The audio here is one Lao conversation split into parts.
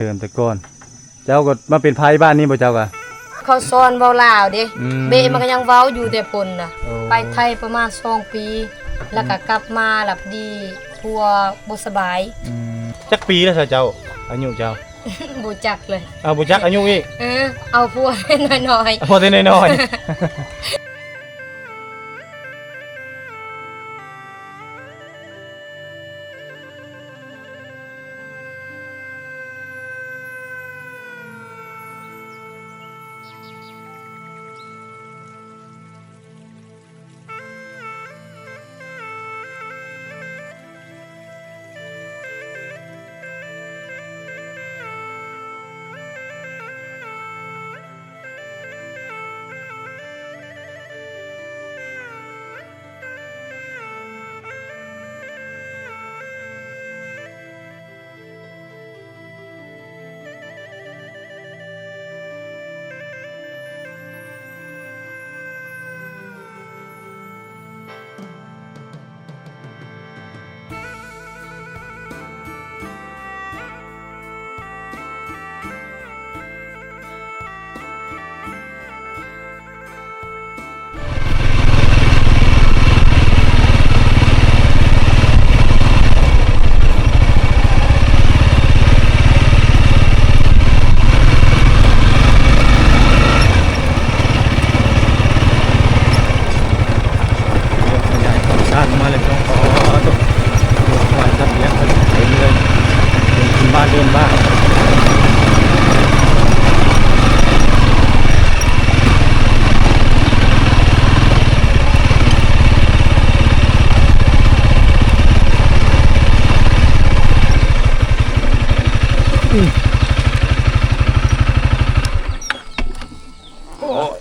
ເດີມແຕ່ກ່ອນ ເຈົ້າກໍມາເປັນໄພບ້ານນີ້ບໍ່ເຈົ້າກະ? ເຂົາສອນເວົ້າລາວເດ້ ອືມ ເບະມັນກໍຍັງເວົ້າຢູ່ແຕ່ພຸ້ນນະ ໂອ້ ໄປໄທປະມານສອງປີ ແລ້ວກໍກັບມາ ແລ້ວພໍດີຜົວບໍ່ສະບາຍ ອືມ ຈັກປີແລ້ວຊະເຈົ້າ ອາຍຸເຈົ້າ? ບໍ່ຈັກເລີຍ ເອົາ ບໍ່ຈັກອາຍຸອີກ ເອີ ເອົາຜົວແຕ່ນ້ອຍໆ ເອົາຜົວແຕ່ນ້ອຍໆ.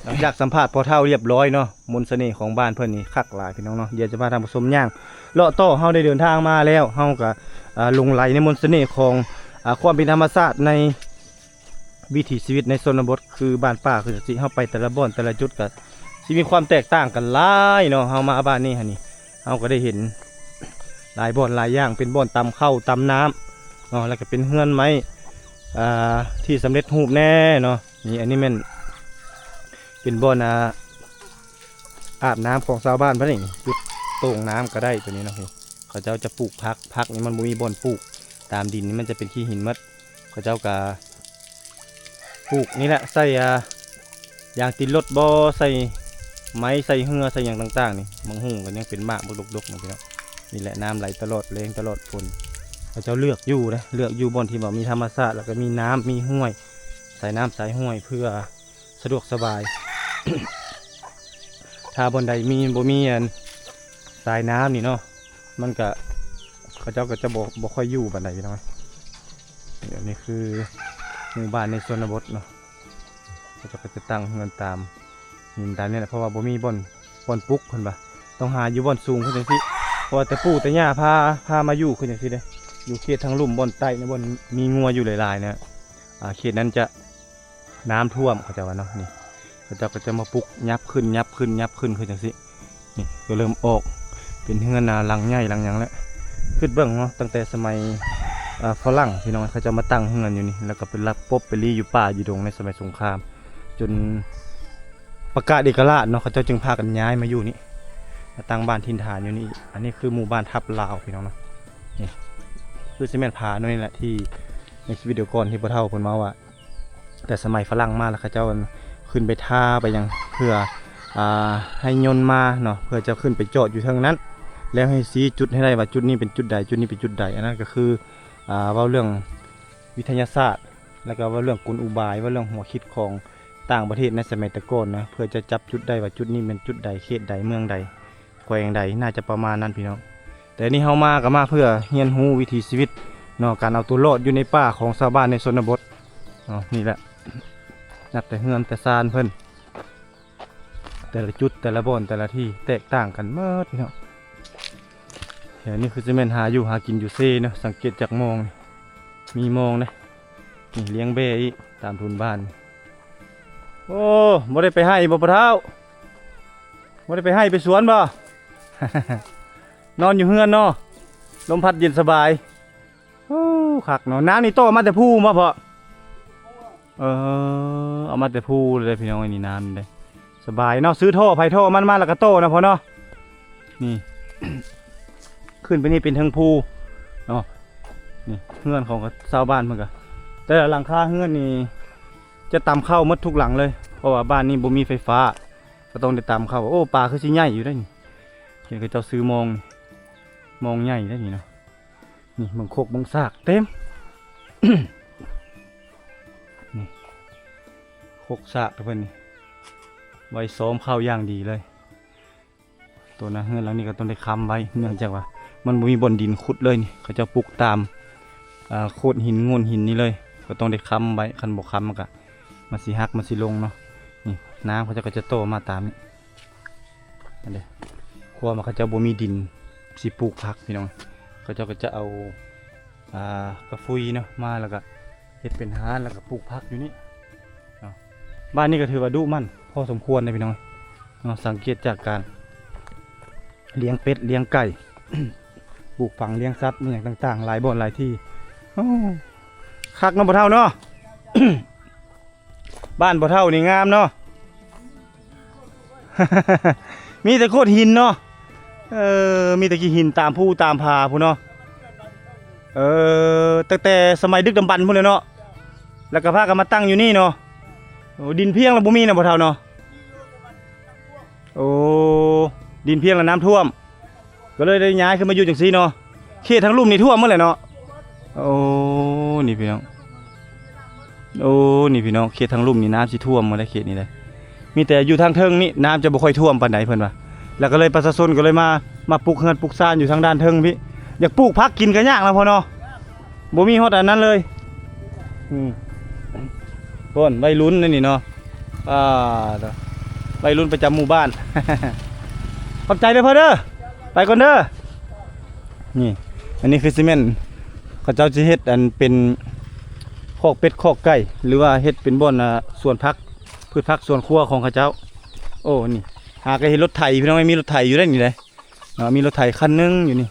ຫຼັງຈາກສຳພາດພໍ່ເຖົ້າຮຽບຮ້ອຍເນາະ ມົນສະເໜ່ຂອງບ້ານເພິ່ນນີ້ຄັກຫຼາຍພີ່ນ້ອງເນາະ. ດຽວຈະພາທ່ານຜູ້ຊົມຍ່າງເລາະຕໍ່. ເຮົາໄດ້ເດີນທາງມາແລ້ວ ເຮົາກະ ອ່າ ຫຼົງໄຫຼໃນມົນສະເໜ່ຂອງ ອ່າ ຄວາມເປັນທຳມະຊາດໃນ ວິຖີຊີວິດໃນຊົນນະບົດ ຄືບ້ານປ່າ ຄືຈັ່ງຊີ້ ເຮົາໄປແຕ່ລະບ່ອນແຕ່ລະຈຸດກະຊິມີຄວາມແຕກຕ່າງກັນຫຼາຍເນາະ. ເຮົາມາບ້ານນີ້ຫັ້ນນີ້ ເຮົາກໍໄດ້ເຫັນຫຼາຍບ່ອນຫຼາຍຢ່າງ ເປັນບ່ອນຕຳເຂົ້າຕຳນ້ຳເນາະ ແລ້ວກໍເປັນເຮືອນໄມ້ ອ່າ ທີ່ສຳເລັດຮູບແດ່ເນາະ. ນີ້ ອັນນີ້ແມ່ນເປັນບ່ອນ ອ່າ ອາບນ້ຳຂອງຊາວບ້ານເພິ່ນເອງ ຈຸດໂຕ່ງນ້ຳກໍໄດ້ຕົວນີ້ເນາະ. ເຂົາເຈົ້າຈະປູກຜັກ ຜັກນີ້ມັນບໍ່ມີບ່ອນປູກ ຕາມດິນນີ້ມັນຈະເປັນຂີ້ຫີນໝົດ. ເຂົາເຈົ້າກະປູກນີ້ແຫຼະ ໃສ່ ອ່າ ຢາງຕີນລົດບໍ ໃສ່ໄມ້ ໃສ່ເຫື່ອ ໃສ່ຫຍັງຕ່າງໆນີ້. ໝາກຫຸ່ງກໍຍັງເປັນໝາກບັກດົກໆ ເນາະພີ່ນ້ອງ. ນີ້ແຫຼະ ນ້ຳໄຫຼຕະຫຼອດແລ້ງຕະຫຼອດຝົນ. ເຂົາເຈົ້າເລືອກຢູ່ເດ້ ເລືອກຢູ່ບ່ອນທີ່ວ່າມີທຳມະຊາດ ແລ້ວກໍມີນ້ຳມີຫ້ວຍ ສາຍນ້ຳສາຍຫ້ວຍ ເພື່ອ ສະດວກສະບາຍ. ຖ້າບ່ອນໃດມີ ບໍ່ມີອັນສາຍນ້ຳນີ້ເນາະ ມັນກະ ເຂົາເຈົ້າກໍຈະບໍ່ ບໍ່ຄ່ອຍຢູ່ປານໃດພີ່ນ້ອງ. ອັນນີ້ຄືໝູ່ບ້ານໃນຊົນນະບົດເນາະ ເຂົາເຈົ້າກໍຈະຕັ້ງເຮືອນຕາມຫີນຕາມນີ້ແຫຼະ ເພາະວ່າບໍ່ມີບ່ອນ ບ່ອນປຸກເພິ່ນວ່າ ຕ້ອງຫາຢູ່ບ່ອນສູງຄືຈັ່ງຊີ້ ເພາະວ່າແຕ່ປູ່ແຕ່ຍ່າພາ ພາມາຢູ່ຄືຈັ່ງຊີ້ເດ້. ຢູ່ເຂດທາງລຸ່ມບ່ອນໃຕ້ນະ ບ່ອນມີງົວຢູ່ຫຼາຍໆນະ ອ່າ ເຂດນັ້ນຈະ ນ້ຳຖ້ວມ ເຂົາເຈົ້າວ່າເນາະ. ນີ້ເຂົາເຈົ້າກໍຈະມາປຸກ ຫຍັບຂຶ້ນ ຫຍັບຂຶ້ນ ຫຍັບຂຶ້ນ ຄືຈັ່ງຊີ້. ນີ້ກໍເລີ່ມອອກເປັນເຮືອນນາ ຫຼັງໃຫຍ່ຫຼັງຫຍັງແຫຼະ. ຄິດເບິ່ງເນາະ ຕັ້ງແຕ່ສະໄໝ ເອີ ຝຣັ່ງພີ່ນ້ອງ ເຂົາເຈົ້າມາຕັ້ງເຮືອນຢູ່ນີ້ ແລ້ວກໍໄປລັກປົບໄປລີ້ຢູ່ປ່າຢູ່ດົງໃນສະໄໝສົງຄາມ ຈົນປະກາດເອກະລາດເນາະ ເຂົາເຈົ້າຈຶ່ງພາກັນຍ້າຍມາຢູ່ນີ້ ມາຕັ້ງບ້ານຖິ່ນຖານຢູ່ນີ້. ອັນນີ້ຄືໝູ່ບ້ານທັບລາວພີ່ນ້ອງເນາະ. ນີ້ຄືຊິແມ່ນຜາໜ່ວຍນີ້ແຫຼະ ທີ່ໃນຄລິບວິດີໂອກ່ອນທີ່ພໍ່ເຖົ້າເພິ່ນເວົ້າວ່າ ແຕ່ສະໄໝຝຣັ່ງມາແລ້ວ ເຂົາເຈົ້າຂຶ້ນໄປທ່າໄປຫຍັງ ເພື່ອ ອ່າ ໃຫ້ຍົນມາເນາະ ເພື່ອຈະຂຶ້ນໄປຈອດຢູ່ເທິງນັ້ນ ແລ້ວໃຫ້ຊີ້ຈຸດໃຫ້ໄດ້ວ່າຈຸດນີ້ເປັນຈຸດໃດ ຈຸດນີ້ເປັນຈຸດໃດ. ອັນນັ້ນກໍຄື ອ່າ ເວົ້າເລື່ອງວິທະຍາສາດ ແລ້ວກໍເວົ້າເລື່ອງກົນອຸບາຍ ເວົ້າເລື່ອງຫົວຄິດຂອງຕ່າງປະເທດໃນສະໄໝແຕ່ກ່ອນນະ ເພື່ອຈະຈັບຈຸດໄດ້ວ່າຈຸດນີ້ແມ່ນຈຸດໃດ ເຂດໃດ ເມືອງໃດ ແຂວງໃດ ໜ້າຈະປະມານນັ້ນພີ່ນ້ອງ. ແຕ່ນີ້ເຮົາມາກໍມາເພື່ອຮຽນຮູ້ວິຖີຊີວິດເນາະ ການເອົາຕົວລອດຢູ່ໃນປ່າຂອງຊາວບ້ານໃນຊົນນະບົດເນາະ. ນີ້ແຫຼະ ນັບແຕ່ເຮືອນແຕ່ຊານເພິ່ນ ແຕ່ລະຈຸດ ແຕ່ລະບ່ອນ ແຕ່ລະທີ່ແຕກຕ່າງກັນໝົດພີ່ນ້ອງ. ແຖວນີ້ຄືຊິແມ່ນຫາຢູ່ຫາກິນຢູ່ເຊເນາະ ສັງເກດຈາກມອງນີ້ ມີມອງເດ້. ນີ້ລ້ຽງແບ້ອີກຕາມໂທນບ້ານ. ໂອ້ ບໍ່ໄດ້ໄປໄຮ່ບໍ່ພໍ່ເຖົ້າ? ບໍ່ໄດ້ໄປໄຮ່ໄປສວນບໍ່? ນອນຢູ່ເຮືອນເນາະ ລົມພັດເຢັນສະບາຍ. ໂອ້ ຄັກເນາະ. ນ້ຳນີ້ຕໍ່ມາແຕ່ພູບໍ່ພໍ່? ເອີ ເອົາມາແຕ່ພູເລີຍພີ່ນ້ອງເອີຍ ນີ້ນ້ຳນີ້ເດ້. ສະບາຍເນາະ ຊື້ທໍ່ໃຜທໍ່ມັນມາ ແລ້ວກໍຕໍ່ນະພໍ່ເນາະ. ນີ້ ຂຶ້ນໄປນີ້ເປັນເທິງພູເນາະ. ນີ້ເຮືອນຂອງຊາວບ້ານເພິ່ນກໍ ແຕ່ລະຫຼັງຄາເຮືອນນີ້ຈະຕຳເຂົ້າໝົດທຸກຫຼັງເລີຍ ເພາະວ່າບ້ານນີ້ບໍ່ມີໄຟຟ້າ ກໍຕ້ອງໄດ້ຕຳເຂົ້າ. ໂອ້ ປ່າຄືຊິໃຫຍ່ຢູ່ເດ້ນີ້ ເຫັນເຂົາເຈົ້າຊື້ມອງ ມອງໃຫຍ່ເດ້ນີ້ເນາະ. ນີ້ເບິ່ງຄົກເບິ່ງສາກເຕັມ ນີ້ ຄົກສາກເພິ່ນນີ້ ໄວ້ຊ້ອມເຂົ້າຢ່າງດີເລີຍ. ຕົວໜ້າເຮືອນຫຼັງນີ້ກໍຕ້ອງໄດ້ຄ້ຳໄວ້ ເນື່ອງຈາກວ່າມັນບໍ່ມີບ່ອນດິນຂຸດເລີຍນີ້ ເຂົາເຈົ້າປຸກຕາມ ອ່າ ໂຂດຫີນໂງ່ນຫີນນີ້ເລີຍ ກໍຕ້ອງໄດ້ຄ້ຳໄວ້ ຄັນບໍ່ຄ້ຳມັນກະ ມັນຊິຫັກ ມັນຊິລົງເນາະ. ນີ້ນ້ຳເຂົາເຈົ້າກໍຈະຕໍ່ມາຕາມນີ້ ອັນເດ ຄວາມວ່າເຂົາເຈົ້າບໍ່ມີດິນຊິປູກຜັກພີ່ນ້ອງ ເຂົາເຈົ້າກໍຈະເອົາ ອ່າ ກະຟຸຍເນາະ ມາແລ້ວກໍເຮັດເປັນຮ້ານ ແລ້ວກໍປູກຜັກຢູ່ນີ້ເນາະ. ບ້ານນີ້ກໍຖືວ່າດຸໝັ່ນພໍສົມຄວນເດ້ພີ່ນ້ອງເນາະ ສັງເກດຈາກການລ້ຽງເປັດລ້ຽງໄກ່ ປູກຝັງລ້ຽງສັດ ມີຫຍັງຕ່າງໆ ຫຼາຍບ່ອນຫຼາຍທີ່. ໂອ້ ຄັກເນາະພໍ່ເຖົ້າເນາະ. ບ້ານພໍ່ເຖົ້ານີ້ງາມເນາະ ມີແຕ່ໂຂດຫີນເນາະ. ເອີ ມີແຕ່ຂີ້ຫີນຕາມພູຕາມຜາພຸ້ນເນາະ. ເອີ ຕັ້ງແຕ່ສະໄໝດຶກດຳບັນພຸ້ນແຫຼະເນາະ ແລ້ວກໍພາກັນມາຕັ້ງຢູ່ນີ້ເນາະ. ໂອ້ ດິນພຽງແລ້ວບໍ່ມີນະພໍ່ເຖົ້າເນາະ. ໂອ້ ດິນພຽງແລ້ວນ້ຳຖ້ວມ ກໍເລີຍໄດ້ຍ້າຍຂຶ້ນມາຢູ່ຈັ່ງຊີ້ເນາະ. ເຂດທາງລຸ່ມນີ້ຖ້ວມໝົດແຫຼະເນາະ. ໂອ້ ນີ້ພີ່ນ້ອງ ໂອ້ ນີ້ພີ່ນ້ອງ ເຂດທາງລຸ່ມນີ້ນ້ຳຊິຖ້ວມໝົດແລ້ວ ເຂດນີ້ເດ້. ມີແຕ່ຢູ່ທາງເທິງນີ້ນ້ຳຈະບໍ່ຄ່ອຍຖ້ວມປານໃດເພິ່ນວ່າ ແລ້ວກໍເລີຍປະຊາຊົນກໍເລີຍມາ ມາປຸກເຮືອນປຸກຊານຢູ່ທາງດ້ານເທິງພີ້. ຢາກປູກຜັກກິນກໍຍາກນະພໍ່ເນາະ ບໍ່ມີຮອດອັນນັ້ນເລີຍ. ອືມ ຄົນໄວລຸ້ນນີ້ເນາະ ອ່າ ໄວລຸ້ນປະຈຳໝູ່ບ້ານ. ຂອບໃຈເດີພໍ່ເດີ ໄປກ່ອນເດີ. ນີ້ ອັນນີ້ຄືຊິແມ່ນເຂົາເຈົ້າຊິເຮັດອັນເປັນຄອກເປັດຄອກໄກ່ ຫຼືວ່າເຮັດເປັນບ່ອນ ອ່າ ສວນຜັກ ພືດຜັກສວນຄົວຂອງເຂົາເຈົ້າ. ໂອ້ ນີ້ ຫາກໍເຫັນລົດໄຖພີ່ນ້ອງ ມີລົດໄຖຢູ່ໃນນີ້ເດ້. ເນາະ ມີລົດໄຖຄັນໜຶ່ງຢູ່ນີ້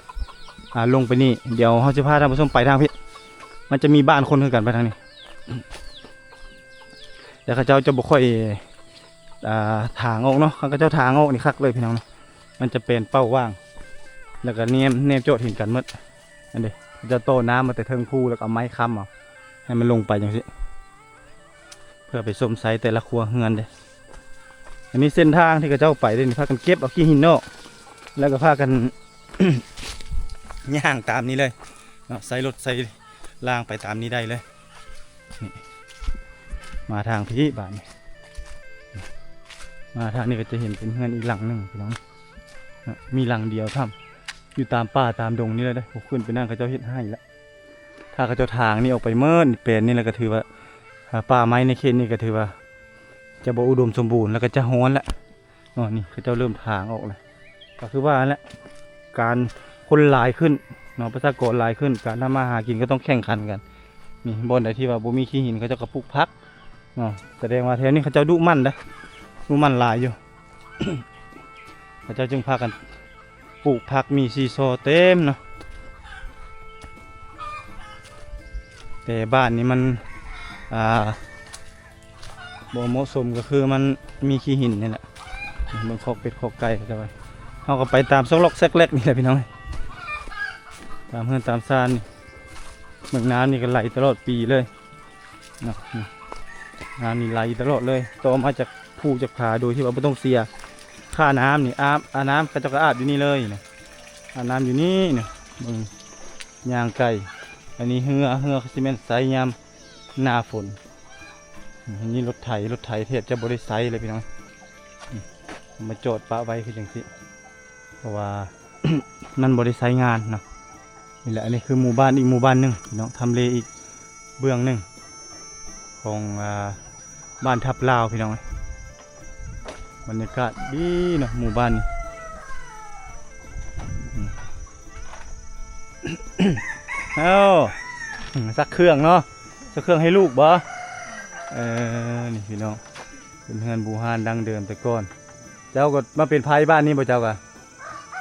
ອ່າ ລົງໄປນີ້ ດຽວເຮົາຊິພາທ່ານຜູ້ຊົມໄປທາງພີ້ ມັນຈະມີບ້ານຄົນຄືກັນໄປທາງນີ້ ແຕ່ເຂົາເຈົ້າຈະບໍ່ຄ່ອຍ ອ່າ ຖາງອອກເນາະ. ຄັນເຂົາເຈົ້າຖາງອອກນີ້ຄັກເລີຍພີ່ນ້ອງເນາະ ມັນຈະເປັນເປົ້າຫວ່າງ ແລ້ວກໍແນມ ແນມຈອດເຫັນກັນໝົດ. ອັນເດ ເຂົາເຈົ້າຕໍ່ນ້ຳມາແຕ່ເທິງພູ ແລ້ວກໍເອົາໄມ້ຄ້ຳເອົາ ໃຫ້ມັນລົງໄປຈັ່ງຊີ້ ເພື່ອໄປຊົມໃຊ້ແຕ່ລະຄົວເຮືອນເດ້. ອັນນີ້ເສັ້ນທາງທີ່ເຂົາເຈົ້າໄປເດ້ນີ້ ພາກັນເກັບເອົາຂີ້ຫີນອອກ ແລ້ວກໍພາກັນ ຍ່າງຕາມນີ້ເລີຍເນາະ ໃຊ້ລົດໃຊ້ລາງໄປຕາມນີ້ໄດ້ເລີຍ. ນີ້ ມາທາງພີ້ບາດນີ້ ມາທາງນີ້ກໍຈະເຫັນເປັນເຮືອນອີກຫຼັງໜຶ່ງພີ່ນ້ອງເນາະ ມີຫຼັງດຽວຊ້ຳ ຢູ່ຕາມປ່າຕາມດົງນີ້ເລີຍເດ້. ໂອ້ ຂຶ້ນໄປນັ້ນເຂົາເຈົ້າເຮັດໄຮ່ລະ ຖ້າເຂົາເຈົ້າຖາງນີ້ອອກໄປໝົດ ແປນນີ້ແລ້ວກໍຖືວ່າ ອ່າ ປ່າໄມ້ໃນເຂດນີ້ກໍຖືວ່າຈະບໍ່ອຸດົມສົມບູນ ແລ້ວກໍຈະຮ້ອນລະເນາະ. ນີ້ເຂົາເຈົ້າເລີ່ມຖາງອອກແລ້ວ ກໍຄືວ່ານັ້ນແຫຼະ ການຄົນຫຼາຍຂຶ້ນເນາະ ປະຊາກອນຫຼາຍຂຶ້ນ ການທຳມາຫາກິນກໍຕ້ອງແຂ່ງຂັນກັນ. ນີ້ບ່ອນໃດທີ່ວ່າບໍ່ມີຂີ້ຫີນ ເຂົາເຈົ້າກໍປູກຜັກເນາະ ສະແດງວ່າແຖວນີ້ເຂົາເຈົ້າດຸໝັ່ນເດ້ ດຸໝັ່ນຫຼາຍຢູ່ ເຂົາເຈົ້າຈຶ່ງພາກັນ ປູກຜັກມີຊີຊໍເຕັມເນາະ. ແຕ່ບ້ານນີ້ມັນ ອ່າ ບໍ່ເໝາະສົມ ກໍຄືມັນມີຂີ້ຫີນນີ້ແຫຼະ. ເບິ່ງຄອກເປັດຄອກໄກ່ ເຂົາເຈົ້າວ່າ ເຮົາກໍໄປຕາມຊອກລັອກແຊກແລັກນີ້ແຫຼະພີ່ນ້ອງ ຕາມເຮືອນຕາມຊານນີ້. ເບິ່ງນ້ຳນີ້ກໍໄຫຼຕະຫຼອດປີເລີຍ ເນາະ ນ້ຳນີ້ໄຫຼຕະຫຼອດເລີຍ ຕໍ່ມາຈາກພູຈາກຜາ ໂດຍທີ່ວ່າບໍ່ຕ້ອງເສຍຄ່ານ້ຳນີ້. ອາບ ອາບນ້ຳ ເຂົາເຈົ້າກໍອາບຢູ່ນີ້ເລີຍນະ ອາບນ້ຳຢູ່ນີ້ນະ. ເບິ່ງ ຍ່າງໄກ່ ອັນນີ້ເຮືອ ເຮືອຄືຊິແມ່ນໃຊ້ຍາມໜ້າຝົນ. ອັນນີ້ລົດໄຖ ລົດໄຖແທບຈະບໍ່ໄດ້ໃຊ້ເລີຍພີ່ນ້ອງ ມາຈອດປະໄວ້ຄືຈັ່ງຊີ້ ເພາະວ່າ ມັນບໍ່ໄດ້ໃຊ້ງານເນາະ. ນີ້ແຫຼະ ອັນນີ້ຄືໝູ່ບ້ານອີກໝູ່ບ້ານໜຶ່ງເນາະ ທຳເລອີກເບື້ອງໜຶ່ງຂອງ ອ່າ ບ້ານທັບລາວພີ່ນ້ອງເອີຍ. ບັນຍາກາດດີເນາະ ໝູ່ບ້ານນີ້. ເອົ້າ ຊັກເຄື່ອງເນາະ ຊັກເຄື່ອງໃຫ້ລູກບໍ່? ເອີ ນີ້ພີ່ນ້ອງ ເປັນເຮືອນບູຮານດັ້ງເດີມແຕ່ກ່ອນ. ເຈົ້າກໍມາເປັນໃພ້ບ້ານນີ້ບໍ່ເຈົ້າກະ?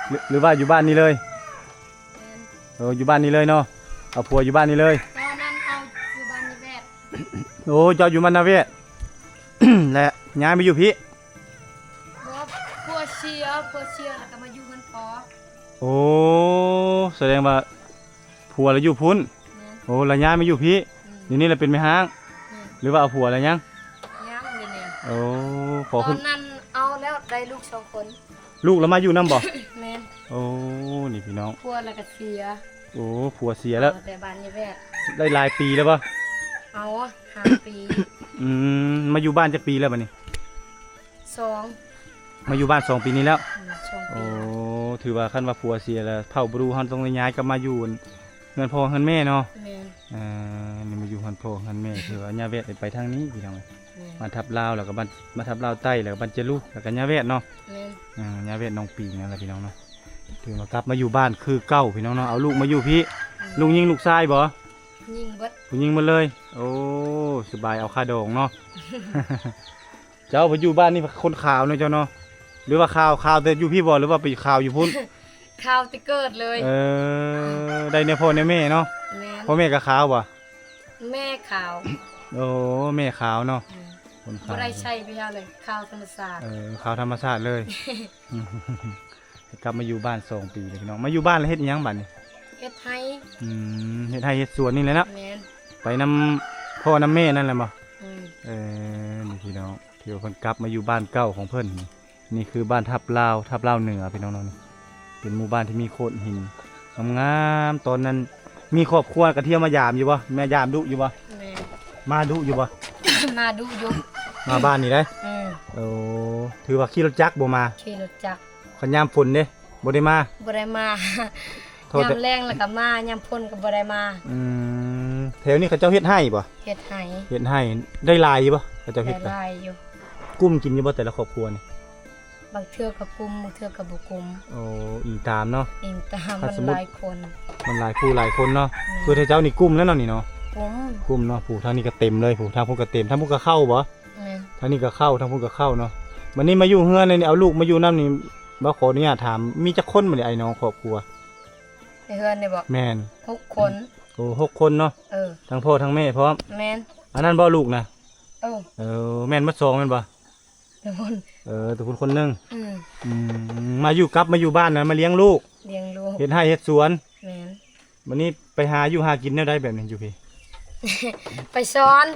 ຫຼື ຫຼືວ່າຢູ່ບ້ານນີ້ເລີຍ? ແມ່ນ. ເອີ ຢູ່ບ້ານນີ້ເລີຍເນາະ ເອົາຜົວຢູ່ບ້ານນີ້ເລີຍ? ຕອນນັ້ນເອົາຢູ່ບ້ານນີ້ແບບ ໂອ້ ເຈົ້າຢູ່ມານາເວດ ແລະ ຍ້າຍມາຢູ່ພີ້? ບໍ່, ຜົວເສຍ, ຜົວເສຍແລ້ວກໍມາຢູ່ເຮືອນພໍ່. ໂອ້ ສະແດງວ່າຜົວລະຢູ່ພຸ້ນ. ແມ່ນ. ໂອ້ ລະຍ້າຍມາຢູ່ພີ້. ອືມ. ດຽວນີ້ລະເປັນແມ່ຮ້າງ. ແມ່ນ. ຫຼືວ່າເອົາຜົວລະຍັງ? ຍັງດຽວນີ້. ໂອ້ ຂໍຂຶ້ນ. ຕອນນັ້ນເອົາແລ້ວ ໄດ້ລູກສອງຄົນ. ລູກລະມາຢູ່ນຳບໍ່? ແມ່ນ. ໂອ້ ນີ້ພີ່ນ້ອງ ຜົວລະກະເສຍ. ໂອ້ ຜົວເສຍແລ້ວ. ເອົາແຕ່ບ້ານຍາແວດ. ໄດ້ຫຼາຍປີແລ້ວບໍ່? ເອົາ ຫ້າປີ. ອືມ ມາຢູ່ບ້ານຈັກປີແລ້ວບາດນີ້? ສອງ. ມາຢູ່ບ້ານສອງປີນີ້ແລ້ວ? ອືມ ສອງປີ. ໂອ້ ຖືວ່າຄັນວ່າຜົວເສຍລະ ເຜົ່າບຣູເຮົາຕ້ອງໄດ້ຍ້າຍກັບມາຢູ່ ເຮືອນພໍ່ເຮືອນແມ່ເນາະ. ແມ່ນ. ເອີ ນີ້ມາຢູ່ເຮືອນພໍ່ເຮືອນແມ່ ຖືວ່າຍາແວດໄປທາງນີ້ພີ່ນ້ອງ. ແມ່ນ. ມາທັບລາວ ແລ້ວກໍບ້ານ ມາທັບລາວໃຕ້ ແລ້ວກໍບ້ານຈະລຸ ແລ້ວກໍຍາແວດເນາະ. ແມ່ນ. ເອີ ຍາແວດໜອງປີງນັ້ນລະພີ່ນ້ອງເນາະ. ຖືວ່າກັບມາຢູ່ບ້ານຄືເກົ່າພີ່ນ້ອງເນາະ. ເອົາລູກມາຢູ່ພີ້. ອືມ. ລູກຍິງລູກຊາຍບໍ່? ຍິງເບິດ. ຜູ້ຍິງໝົດເລີຍ. ໂອ້ ສະບາຍເອົາຄ່າດອງເນາະ. ເຈົ້າໄປຢູ່ບ້ານນີ້ຄົນຂາວເນາະເຈົ້າເນາະ. ຫຼືວ່າຂາວ ຂາວແຕ່ຢູ່ພີ້ບໍ່ ຫຼືວ່າໄປຂາວຢູ່ພຸ້ນ? ຂາວແຕ່ເກີດເລີຍ. ເອີ ໄດ້ແນວພໍ່ແນວແມ່ເນາະ. ແມ່ນ. ພໍ່ແມ່ກໍຂາວບໍ່? ແມ່ຂາວ. ໂອ້ ແມ່ຂາວເນາະ. ອືມ. ຄົນຂາວ ບໍ່ໄດ້ໃຊ້ໄປເຮັດເລີຍ ຂາວທຳມະຊາດ. ເອີ ຂາວທຳມະຊາດເລີຍ. ກັບມາຢູ່ບ້ານສອງປີແລ້ວພີ່ນ້ອງ. ມາຢູ່ບ້ານແລ້ວເຮັດອີ່ຫຍັງບາດນີ້? ເຮັດໄຮ່. ອືມ ເຮັດໄຮ່ເຮັດສວນນີ້ແຫຼະເນາະ. ແມ່ນ. ໄປນຳພໍ່ນຳແມ່ນັ້ນແຫຼະບໍ່? ອືມ. ເອີ ນີ້ພີ່ນ້ອງ ທີ່ວ່າເພິ່ນກັບມາຢູ່ບ້ານເກົ່າຂອງເພິ່ນ. ນີ້ຄືບ້ານທັບລາວ ທັບລາວເໜືອພີ່ນ້ອງເນາະ. ນີ້ເປັນໝູ່ບ້ານທີ່ມີໂຂດຫີນງາມໆ. ຕອນນັ້ນມີຄອບຄົວກະທ່ຽວມາຢາມຢູ່ບໍ່? ມາຢາມດຸຢູ່ບໍ່? ແມ່ນ. ມາດຸຢູ່ບໍ່? ມາດຸຢູ່. ມາບ້ານນີ້ໄດ໋? ອືມ. ໂອ້ ຖືວ່າຂີ່ລົດຈັກບໍ່ມາ? ຂີ່ລົດຈັກ. ຄັນຍາມຝົນເດ ບໍ່ໄດ້ມາ? ບໍ່ໄດ້ມາ. ຍາມແລ້ງລະກະມາ ຍາມຝົນກະບໍ່ໄດ້ມາ. ອືມ. ແຖວນີ້ເຂົາເຈົ້າເຮັດໄຮ່ບໍ່? ເຮັດໄຮ່. ເຮັດໄຮ່. ໄດ້ຫຼາຍຢູ່ບໍ່ ເຂົາເຈົ້າເຮັດ? ໄດ້ຫຼາຍຢູ່. ກຸ້ມກິນຢູ່ບໍ່ແຕ່ລະຄອບຄົວນີ້? ບາງເທື່ອກະກຸ້ມ ບາງເທື່ອກະບໍ່ກຸ້ມ. ໂອ້ ອີງຕາມເນາະ. ອີງຕາມ ມັນຫຼາຍຄົນ ມັນຫຼາຍຜູ້ຫຼາຍຄົນເນາະ. ອືມ. ຄືເຈົ້ານີ້ກຸ້ມແລ້ວເນາະນີ້ເນາະ. ກຸ້ມ ກຸ້ມເນາະ. ຜູ້ທາງນີ້ກະເຕັມເລີຍ ຜູ້ທາງພຸ້ນກະເຕັມ ທາງພຸ້ນກະເຂົ້າບໍ່? ແມ່ນ. ທາງນີ້ກະເຂົ້າ ທາງພຸ້ນກະເຂົ້າເນາະ. ບັດນີ້ມາຢູ່ເຮືອນນີ້ ເອົາລູກມາຢູ່ນຳນີ້ ບໍ່ ຂໍອະນຸຍາດຖາມ ມີຈັກຄົນບັດນີ້ ອ້າຍນ້ອງຄອບຄົວ? ໃນເຮືອນນີ້ບໍ່? ແມ່ນ. ຫົກຄົນ. ໂອ້ ຫົກຄົນເນາະ. ເອີ ທັງພໍ່ທັງແມ່ພ້ອມ. ແມ່ນ. ອັນນັ້ນບໍ່ລູກນະ? ເອີ ເອີ ແມ່ນໝົດສອງແມ່ນບໍ່? ແຕ່ພຸ້ນ. ເອີ ແຕ່ພຸ້ນຄົນໜຶ່ງ. ອືມ. ອືມ ມາຢູ່ ກັບມາຢູ່ບ້ານນະ ມາລ້ຽງລູກ ລ້ຽງລູກ ເຮັດໄຮ່ເຮັດສວນ. ແມ່ນ. ບັດນີ້ໄປຫາຢູ່ຫາກິນແນວໃດແບບນີ້ຢູ່ພີ້? ໄປຊ່ອນ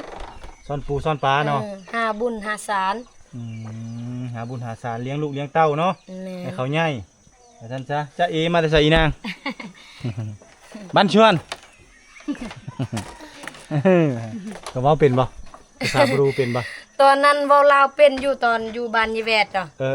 ຊ່ອນປູຊ່ອນປາເນາະ. ເອີ ຫາບຸນຫາສານ. ອືມ ຫາບຸນຫາສານ ລ້ຽງລູກລ້ຽງເຕົ້າເນາະ. ແມ່ນ. ໃຫ້ເຂົາໃຫຍ່ ວ່າຊັ້ນຊະ. ຈ໊ະເອ ມາແຕ່ໃສອີນາງ? ບ້ານຊວນ. ກະເວົ້າເປັນບໍ່? ພາສາບຣູເປັນບໍ່? ຕອນນັ້ນເວົ້າລາວເປັນຢູ່ ຕອນຢູ່ບ້ານຍາແວດເນາະ. ເອີ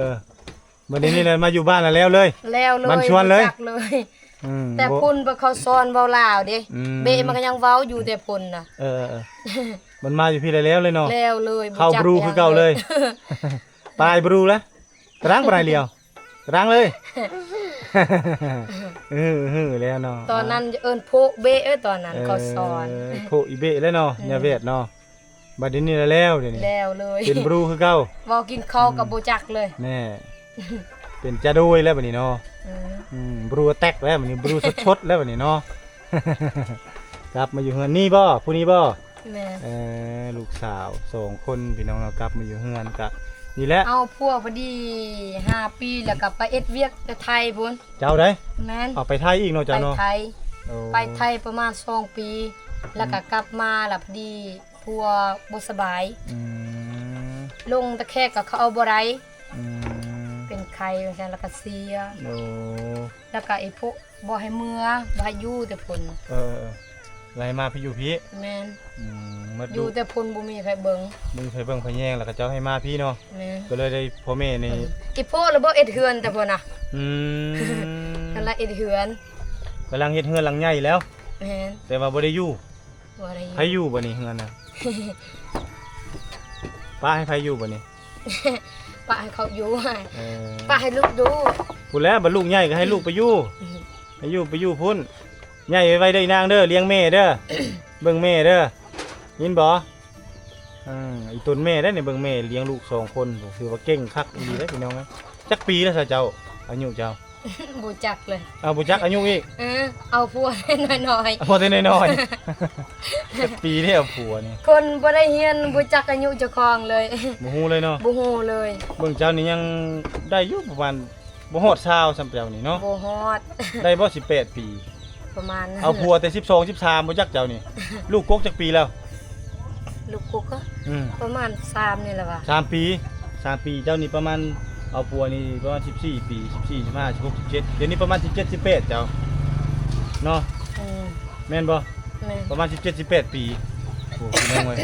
ບັດນີ້ລະມາຢູ່ບ້ານລະແລ້ວເລີຍ. ແລ້ວເລີຍ. ບ້ານຊວນເລີຍ. ຮູ້ຈັກເລີຍ. ອືມ. ແຕ່ພຸ້ນເພິ່ນເຂົາສອນເວົ້າລາວເດ້. ອືມ. ເບະມັນກະຍັງເວົ້າຢູ່ແຕ່ພຸ້ນນະ. ເອີໆໆ. ມັນມາຢູ່ພີ້ລະແລ້ວເລີຍເນາະ. ແລ້ວເລີຍ. ເຂົ້າບຣູຄືເກົ່າເລີຍ. ປາຍບຣູລະ. ຕະລາງປາຍລຽວ ຕະລາງເລີຍ. ເອີໆ ແລ້ວເນາະ. ຕອນນັ້ນເອີ້ນໂພະເບະເອີຍ ຕອນນັ້ນເຂົາສອນ. ເອີ ໂພະອີເບະແລ້ວເນາະ. ອືມ. ຍາແວດເນາະ. ບັດດຽວນີ້ລະແລ້ວ ດຽວນີ້ ແລ້ວເລີຍ. ເປັນບຣູຄືເກົ່າ. ເວົ້າກິນເຂົ້າກະບໍ່ຈັກເລີຍ. ແນ່ ເປັນຈາໂດຍແລ້ວບັດນີ້ເນາະ. ອືມ. ອືມ ບຣູແຕັກແລ້ວບັດນີ້ ບຣູສົດໆແລ້ວບັດນີ້ເນາະ. ກັບມາຢູ່ເຮືອນນີ້ບໍ່? ຜູ້ນີ້ບໍ່? ແມ່ນ. ເອີ ລູກສາວສອງຄົນພີ່ນ້ອງເນາະ ກັບມາຢູ່ເຮືອນກະນີ້ແຫຼະ. ເອົາຜົວພໍດີຫ້າປີ ແລ້ວກະໄປເຮັດວຽກແຕ່ໄທພຸ້ນ. ເຈົ້າໃດ? ແມ່ນ. ເອົາໄປໄທອີກເນາະ ເຈົ້າເນາະ? ໄປໄທ. ໂອ້ ໄປໄທປະມານສອງປີ ອືມ ແລ້ວກະກັບມາລະ ພໍດີຜົວບໍ່ສະບາຍ. ອືມ. ລົງຕະແຄກກະເຂົາເອົາບໍ່ໄດ້. ອືມ. ເປັນໄຂ້ຈັ່ງຊັ້ນ ແລ້ວກະເສຍ. ໂອ້ ແລ້ວກະໄອ້ພວກ ບໍ່ໃຫ້ເມືອ ບໍ່ໃຫ້ຢູ່ແຕ່ພຸ້ນ. ເອີ ແລ້ວໃຫ້ມາພີ້ ຢູ່ພີ້. ແມ່ນ. ອືມ ຢູ່ແຕ່ພຸ້ນບໍ່ມີໃຜເບິ່ງ ບໍ່ມີໃຜເບິ່ງໃຜແຍງ ແລ້ວເຂົາເຈົ້າໃຫ້ມາພີ້ເນາະ. ແມ່ນ. ກະເລີຍໄດ້ພໍ່ແມ່ນີ້ ອືມ ອີ່ພໍ່ລະບໍ່ເຮັດເຮືອນແຕ່ພຸ້ນນະ. ອືມ ກຳລັງເຮັດເຮືອນ ກຳລັງເຮັດເຮືອນຫຼັງໃຫຍ່ແລ້ວ. ແມ່ນ. ແຕ່ວ່າບໍ່ໄດ້ຢູ່ ບໍ່ໄດ້ຢູ່. ໃຜຢູ່ບັດນີ້ເຮືອນນະ? ປະໃຫ້ໃຜຢູ່ບັດນີ້? ປະໃຫ້ເຂົາຢູ່. ເອີ ປະໃຫ້ລູກຢູ່. ພຸ້ນແຫຼະ ບັດລູກໃຫຍ່ກະໃຫ້ລູກໄປຢູ່. ອືມ ໃຫ້ຢູ່ ໄປຢູ່ພຸ້ນ. ໃຫຍ່ໄວໆເດີອີນາງເດີ ລ້ຽງແມ່ເດີ ເບິ່ງແມ່ເດີ ຍິນບໍ່? ເອີ ອີຕົນແມ່ໄດ໋ນີ້ ເບິ່ງແມ່ລ້ຽງລູກສອງຄົນ ຖືວ່າເກັ່ງຄັກອີ່ຫຼີເດ້ພີ່ນ້ອງເອີຍ. ຈັກປີແລ້ວຊະເຈົ້າ? ອາຍຸເຈົ້າ? ບໍ່ຈັກເລີຍ. ເອົາ ບໍ່ຈັກອາຍຸອີກ? ເອີ ເອົາຜົວນ້ອຍໆ. ເອົາຜົວແຕ່ນ້ອຍໆ. ຈັກປີເດ້ເອົາຜົວນີ້? ຄົນບໍ່ໄດ້ຮຽນ ບໍ່ຈັກອາຍຸເຈົ້າຂອງເລີຍ. ບໍ່ຮູ້ເລີຍເນາະ? ບໍ່ຮູ້ເລີຍ. ເບິ່ງເຈົ້ານີ້ຍັງໄດ້ຢູ່ປະມານ ບໍ່ຮອດຊາວສ່ຳເຈົ້ານີ້ເນາະ? ບໍ່ຮອດ. ໄດ້ບໍ່ ສິບແປດປີ? ປະມານນັ້ນ. ເອົາຜົວແຕ່ສິບສອງ ສິບສາມ ບໍ່ຈັກເຈົ້ານີ້. ລູກກົກຈັກປີແລ້ວ? ລູກກົກກໍ ອືມ ປະມານສາມນີ້ແຫຼະວ່າ. ສາມປີ? ສາມປີ. ເຈົ້ານີ້ປະມານ ເອົາຜົວນີ້ປະມານສິບສີ່ປີ ສິບສີ່ ສິບຫ້າ ສິບຫົກ ສິບເຈັດ ດຽວນີ້ປະມານສິບເຈັດ ສິບແປດເຈົ້າເນາະ? ອືມ ແມ່ນບໍ່? ແມ່ນ. ປະມານສິບເຈັດ ສິບແປດປີ. ໂອ້ ພີ່ນ້ອງເອີຍ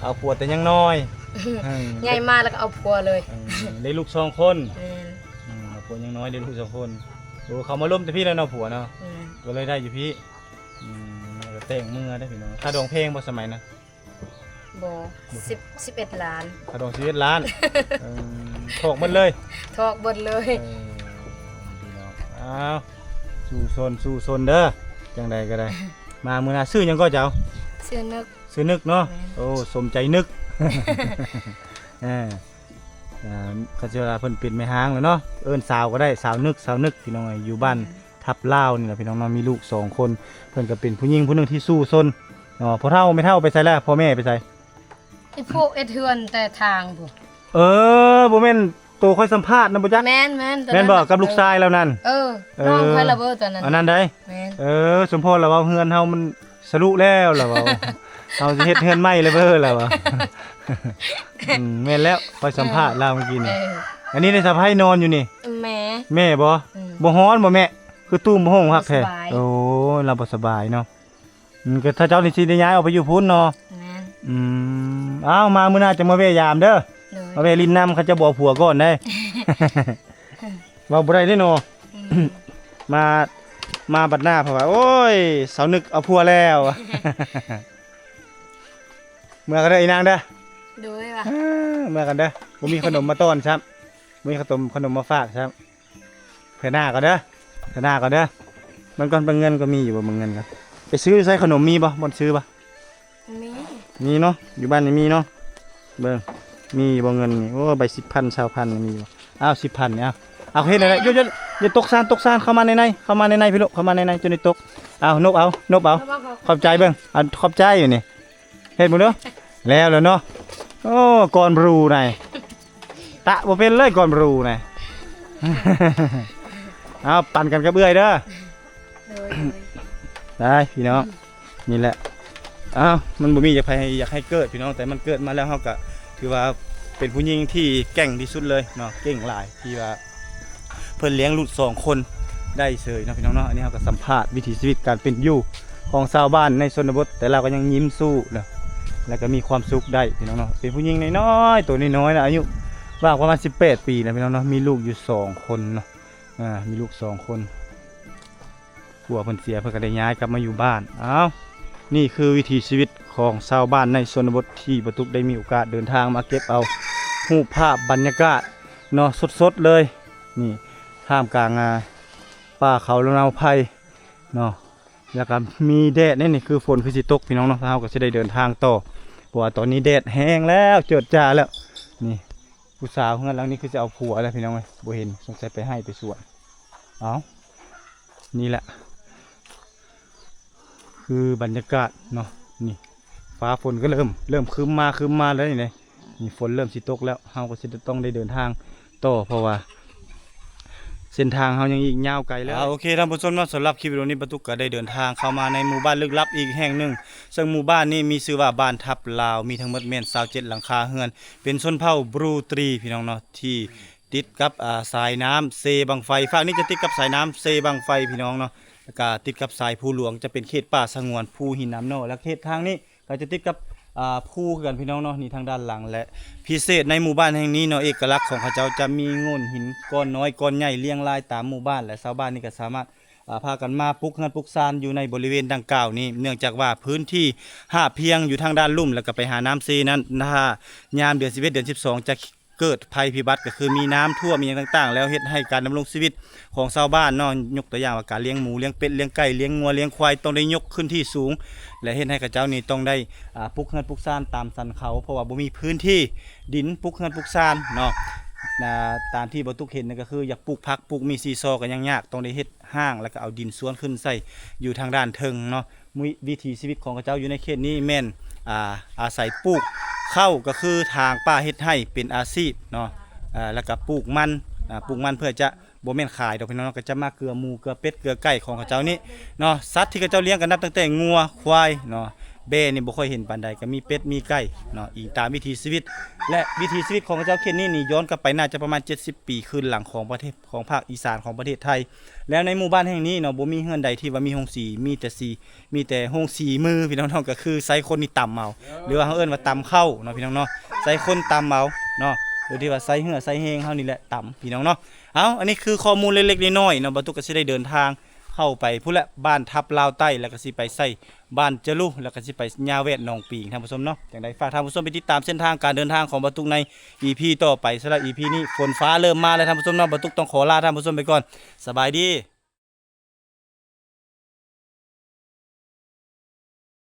ເອົາຜົວແຕ່ຍັງນ້ອຍ. ອືມ ໃຫຍ່ມາແລ້ວກໍເອົາຜົວເລີຍ. ອືມ ໄດ້ລູກສອງຄົນ. ແມ່ນ. ອືມ ເອົາຜົວຍັງນ້ອຍ ໄດ້ລູກສອງຄົນ. ໂອ້ ເຂົາມາລົມແຕ່ພີ້ແລ້ວເນາະ ຜົວເນາະ? ແມ່ນ. ກໍເລີຍໄດ້ຢູ່ພີ້. ອືມ ກໍແຕ່ງເມືອເດ້ພີ່ນ້ອງ. ຄ່າດອງແພງບໍ່ສະໄໝນັ້ນ? ບໍ່ ບໍ່ ສິບ ສິບເອັດລ້ານ. ຄ່າດອງສິບເອັດລ້ານ. ເອີ ຖອກໝົດເລີຍ? ຖອກໝົດເລີຍ. ເອີ ພີ່ນ້ອງ ອ້າວ ສູ້ຊົນ ສູ້ຊົນເດີ. ຈັ່ງໃດກໍໄດ້ ມາມື້ໜ້າ. ຊື່ຫຍັງກໍເຈົ້າ? ຊື່ນຶກ. ຊື່ນຶກເນາະ? ແມ່ນ. ໂອ້ ສົມໃຈນຶກ. ເອີ ອ່າ ຄັນຊິວ່າເພິ່ນເປັນແມ່ຮ້າງແລ້ວເນາະ ເອີ້ນສາວກໍໄດ້ ສາວນຶກ ສາວນຶກ ພີ່ນ້ອງເອີຍ. ຢູ່ບ້ານ ແມ່ນ ທັບລາວນີ້ແຫຼະ ພີ່ນ້ອງເນາະ. ມີລູກສອງຄົນ ເພິ່ນກໍເປັນຜູ້ຍິງຜູ້ໜຶ່ງທີ່ສູ້ຊົນເນາະ. ພໍ່ເຖົ້າແມ່ເຖົ້າໄປໃສລະ? ພໍ່ແມ່ໄປໃສ? ໄອ້ພວກເຮັດເຮືອນແຕ່ທາງພຸ້ນ. ເອີ ບໍ່ແມ່ນໂຕຂ້ອຍສຳພາດນຳບໍ່ຈັກ? ແມ່ນໆ. ແມ່ນບໍ່ ກັບລູກຊາຍລາວນັ້ນ? ເອີ ເອີ ນ້ອງຂ້ອຍລະເບີຕອນນັ້ນ. ອັນນັ້ນໃດ? ແມ່ນ. ເອີ ສົມພໍລະເວົ້າ ເຮືອນເຮົາມັນ ສະລຸແລ້ວລະເວົ້າ. ເຮົາຊິເຮັດເຮືອນໃໝ່ລະເບີລະວ່າ. ອືມ ແມ່ນແລ້ວ ຂ້ອຍສຳພາດລາວມື້ກີ້ນີ້. ເອີ ອັນນີ້ໄດ້ສະໃພ້ນອນຢູ່ນີ້. ແມ່ ແມ່ບໍ່? ອືມ ບໍ່ຮ້ອນບໍ່ແມ່? ຄືຕຸ້ມບໍ່ໂຮງຄັກແທ້. ບໍ່ສະບາຍ. ໂອ້ຍ ລາວບໍ່ສະບາຍເນາະ. ອືມ ກໍຖ້າເຈົ້ານີ້ຊິໄດ້ຍ້າຍອອກໄປຢູ່ພຸ້ນເນາະ. ແມ່ນ. ອືມ ອ້າວ ມາມື້ໜ້າຈະມາແວ່ຢາມເດີ. ໂດຍ. ມາແວ່ຫຼິ້ນນຳ ເຂົາຈະບໍ່ເອົາຜົວກ່ອນໄດ໋. ເວົ້າບໍ່ໄດ້ເດ້ເນາະ. ອືມ ມາ ມາບັດໜ້າເພາະວ່າ ໂອ້ຍ ສາວນຶກເອົາຜົວແລ້ວ. ເມືອກັນເດີອີນາງເດີ. ໂດຍວ່າ ເອີ ເມືອກັນເດີ. ບໍ່ມີຂະໜົມມາຕ້ອນຊ້ຳ ບໍ່ມີຂະໜົມ ຂະໜົມມາຝາກຊ້ຳ. ເທື່ອໜ້າກ່ອນເດີ ເທື່ອໜ້າກ່ອນເດີ. ເບິ່ງກ່ອນ ເບິ່ງເງິນກໍມີຢູ່ບໍ່? ເບິ່ງເງິນກ່ອນ. ໄປຊື້ໃສ່ຂະໜົມມີບໍ່? ບ່ອນຊື້ບໍ່? ມີ ມີເນາະ ຢູ່ບ້ານນີ້ມີເນາະ. ເບິ່ງ ມີບໍ່ເງິນນີ້? ໂອ້ ໃບສິບພັນ ຊາວພັນນີ້ມີບໍ່? ອ້າວ ສິບພັນນີ້ ເອົາ ເອົາເຮັດໄດ້. ໂຍ ໂຍ ໂຍ ຕົກຊານ ຕົກຊານ. ເຂົ້າມາໃນໃນ ເຂົ້າມາໃນໃນພີ່ລູກ ເຂົ້າມາໃນໃນ. ໂຈນີ້ຕົກ. ເອົາ ນົບເອົາ ນົບເອົາ. ຂອບໃຈເບິ່ງ ອັນ ຂອບໃຈຢູ່ນີ້. ເຮັດເບິ່ງເດີ. ແລ້ວແລ້ວເນາະ. ໂອ້ ກ່ອນບຣູນາຍ ຕະບໍ່ເປັນເລີຍກ່ອນບຣູນາຍ. ເອົາ ປັ່ນກັນກັບເອື້ອຍເດີ. ໂດຍ ໂດຍ ໄດ້ພີ່ນ້ອງ. ນີ້ແຫຼະ ເອົ້າ ມັນບໍ່ມີຢາກໃຜ ຢາກໃຫ້ເກີດພີ່ນ້ອງ ແຕ່ມັນເກີດມາແລ້ວ ເຮົາກະຖືວ່າເປັນຜູ້ຍິງທີ່ເກັ່ງທີ່ສຸດເລີຍເນາະ ເກັ່ງຫຼາຍ ທີ່ວ່າເພິ່ນລ້ຽງລູກສອງຄົນໄດ້ເສີຍເນາະພີ່ນ້ອງເນາະ. ອັນນີ້ເຮົາກະສຳພາດວິຖີຊີວິດການເປັນຢູ່ຂອງຊາວບ້ານໃນຊົນນະບົດ ແຕ່ລາວກະຍັງຍິ້ມສູ້ເນາະ ແລ້ວກະມີຄວາມສຸກໄດ້ພີ່ນ້ອງເນາະ. ເປັນຜູ້ຍິງນ້ອຍໆ ໂຕນ້ອຍໆ ອາຍຸວ່າງປະມານສິບແປດປີນະພີ່ນ້ອງເນາະ ມີລູກຢູ່ສອງຄົນເນາະ ອາ ມີລູກສອງຄົນ. ຜົວເພິ່ນເສຍ ເພິ່ນກໍໄດ້ຍ້າຍກັບມາຢູ່ບ້ານ. ອ້າວ ນີ້ຄືວິຖີຊີວິດຂອງຊາວບ້ານໃນຊົນນະບົດ ທີ່ປາຕຸກໄດ້ມີໂອກາດເດີນທາງມາເກັບເອົາຮູບພາບບັນຍາກາດເນາະ ສົດໆ ເລີຍ. ນີ້ ທ່າມກາງ ອາ ປ່າເຂົາລຳເນົາໄຜ່ເນາະ ແລ້ວກໍມີແດດແນ່ນີ້ ຄືຝົນຄືຊິຕົກພີ່ນ້ອງເນາະ. ເຮົາກໍຊິໄດ້ເດີນທາງຕໍ່ ເພາະວ່າຕອນນີ້ແດດແຮງແລ້ວ ເຈີດຈ້າແລ້ວ. ນີ້ ຜູ້ສາວເຮືອນຫຼັງນີ້ຄືຊິເອົາຜົວແລ້ວພີ່ນ້ອງເອີຍ ບໍ່ເຫັນ ສົງໄສໄປໄຮ່ໄປສວນ. ເອົ້າ ນີ້ແຫຼະ ຄືບັນຍາກາດເນາະ. ນີ້ ຟ້າຝົນກໍເລີ່ມ ເລີ່ມຄຶ້ມມາ ຄຶ້ມມາແລ້ວນີ້ເດ້. ນີ້ຝົນເລີ່ມຊິຕົກແລ້ວ ເຮົາກໍຊິຕ້ອງໄດ້ເດີນທາງຕໍ່ ເພາະວ່າເສັ້ນທາງເຮົາຍັງອີກຍາວໄກເລີຍ. ອ່າ ໂອເຄ ທ່ານຜູ້ຊົມເນາະ ສຳລັບຄລິບວິດີໂອນີ້ ປາຕຸກກໍໄດ້ເດີນທາງເຂົ້າມາໃນໝູ່ບ້ານລຶກລັບອີກແຫ່ງໜຶ່ງ ເຊິ່ງໝູ່ບ້ານນີ້ມີຊື່ວ່າບ້ານທັບລາວ ມີທັງໝົດແມ່ນຊາວເຈັດຫຼັງຄາເຮືອນ ເປັນຊົນເຜົ່າບຣູຕຣີພີ່ນ້ອງເນາະ ທີ່ ຕິດກັບ ອາ ສາຍນ້ຳເຊບັ້ງໄຟ. ຟາກນີ້ຈະຕິດກັບສາຍນ້ຳເຊບັ້ງໄຟພີ່ນ້ອງເນາະ ແລ້ວກະຕິດກັບສາຍພູຫຼວງ ຈະເປັນເຂດປ່າສະຫງວນພູຫີນນ້ຳໜໍ່ ແລະ ເຂດທາງນີ້ກໍຈະຕິດກັບ ອາ ພູຄືກັນພີ່ນ້ອງເນາະ. ນີ້ທາງດ້ານຫຼັງ ແລະ ພິເສດໃນໝູ່ບ້ານແຫ່ງນີ້ເນາະ ເອກະລັກຂອງເຂົາເຈົ້າຈະມີໂງ່ນຫີນກ້ອນນ້ອຍກ້ອນໃຫຍ່ລຽງລາຍຕາມໝູ່ບ້ານ ແລະ ຊາວບ້ານນີ້ກໍສາມາດ ອາ ພາກັນມາປຸກເຮືອນປຸກຊານຢູ່ໃນບໍລິເວນດັ່ງກ່າວນີ້ ເນື່ອງຈາກວ່າພື້ນທີ່ຮາບພຽງຢູ່ທາງດ້ານລຸ່ມ ແລ້ວກໍໄປຫານ້ຳເຊນັ້ນ ຖ້າຍາມເດືອນສິບເອັດ ເດືອນສິບສອງ ຈະ ເກີດໄພພິບັດ ກໍຄືມີນ້ຳຖ້ວມ ມີຫຍັງຕ່າງໆ ແລ້ວເຮັດໃຫ້ການດຳລົງຊີວິດຂອງຊາວບ້ານເນາະ ຍົກຕົວຢ່າງວ່າການລ້ຽງໝູ ລ້ຽງເປັດ ລ້ຽງໄກ່ ລ້ຽງງົວ ລ້ຽງຄວາຍ ຕ້ອງໄດ້ຍົກຂຶ້ນທີ່ສູງ ແລະ ເຮັດໃຫ້ເຂົາເຈົ້ານີ້ຕ້ອງໄດ້ ອາ ປຸກເຮືອນປຸກຊານຕາມສັນເຂົາ ເພາະວ່າບໍ່ມີພື້ນທີ່ດິນປຸກເຮືອນປຸກຊານເນາະ. ນະ ຕາມທີ່ບ່າວຕຸກເຫັນນັ້ນກໍຄື ຢາກປູກຜັກ ປູກໝີ່ຊີຊໍກໍຍັງຍາກ ຕ້ອງໄດ້ເຮັດຮ່າງ ແລ້ວກໍເອົາດິນຊວນຂຶ້ນໃສ່ຢູ່ທາງດ້ານເທິງເນາະ. ວິ ວິຖີຊີວິດຂອງເຂົາເຈົ້າຢູ່ໃນເຂດນີ້ແມ່ນ ອ່າ ອາໄສປູກເຂົ້າ ກໍຄືທາງປ່າເຮັດໄຮ່ເປັນອາຊີບເນາະ ເອີ ແລ້ວກໍປູກມັນ ອ່າ ປູກມັນເພື່ອຈະ ບໍ່ແມ່ນຂາຍດອກພີ່ນ້ອງເນາະ ກໍຈະມາເກືອໝູ ເກືອເປັດ ເກືອໄກ່ຂອງເຂົາເຈົ້ານີ້ເນາະ. ສັດທີ່ເຂົາເຈົ້າລ້ຽງກໍນັບຕັ້ງແຕ່ງົວ ຄວາຍເນາະ ແບ້ນີ້ບໍ່ຄ່ອຍເຫັນປານໃດ ກໍມີເປັດ ມີໄກ່ເນາະ ອີງຕາມວິຖີຊີວິດ ແລະ ວິຖີຊີວິດຂອງເຂົາເຈົ້າເຂດນີ້ນີ້ ຍ້ອນກັບໄປໜ້າຈະປະມານເຈັດສິບປີຄືນຫຼັງຂອງປະເທດ ຂອງພາກອີສານຂອງປະເທດໄທ. ແລ້ວໃນໝູ່ບ້ານແຫ່ງນີ້ເນາະ ບໍ່ມີເຮືອນໃດທີ່ວ່າມີໂຮງສີ ມີແຕ່ສີ ມີແຕ່ໂຮງສີມື ພີ່ນ້ອງເນາະ ກໍຄືໃຊ້ຄົນນີ້ຕຳເອົາ ຫຼືວ່າເຮົາເອີ້ນວ່າຕຳເຂົ້າເນາະ ພີ່ນ້ອງເນາະ ໃຊ້ຄົນຕຳເອົາເນາະ ໂດຍທີ່ວ່າໃຊ້ເຫື່ອໃຊ້ແຮງເຮົານີ້ແຫຼະຕຳ ພີ່ນ້ອງເນາະ. ເອົາ ອັນນີ້ຄືຂໍ້ມູນເລັກໆນ້ອຍໆເນາະ ບ່າວຕຸກກໍຊິໄດ້ເດີນທາງເຂົ້າໄປພຸ້ນແຫຼະ ບ້ານທັບລາວໃຕ້ ແລ້ວກໍຊິໄປໃສ່ບ້ານຈະລຸ ແລ້ວກໍຊິໄປຍາແວດໜອງປີງ ທ່ານຜູ້ຊົມເນາະ. ຈັ່ງໃດຝາກທ່ານຜູ້ຊົມໄປຕິດຕາມເສັ້ນທາງການເດີນທາງຂອງບ່າວຕຸກໃນອີພີຕໍ່ໄປ. ສຳລັບອີພີນີ້ຝົນຟ້າເລີ່ມມາແລ້ວ ທ່ານຜູ້ຊົມເນາະ ບ່າວຕຸກຕ້ອງຂໍລາທ່ານຜູ້ຊົມໄປກ່ອນ ສະບາຍດີ.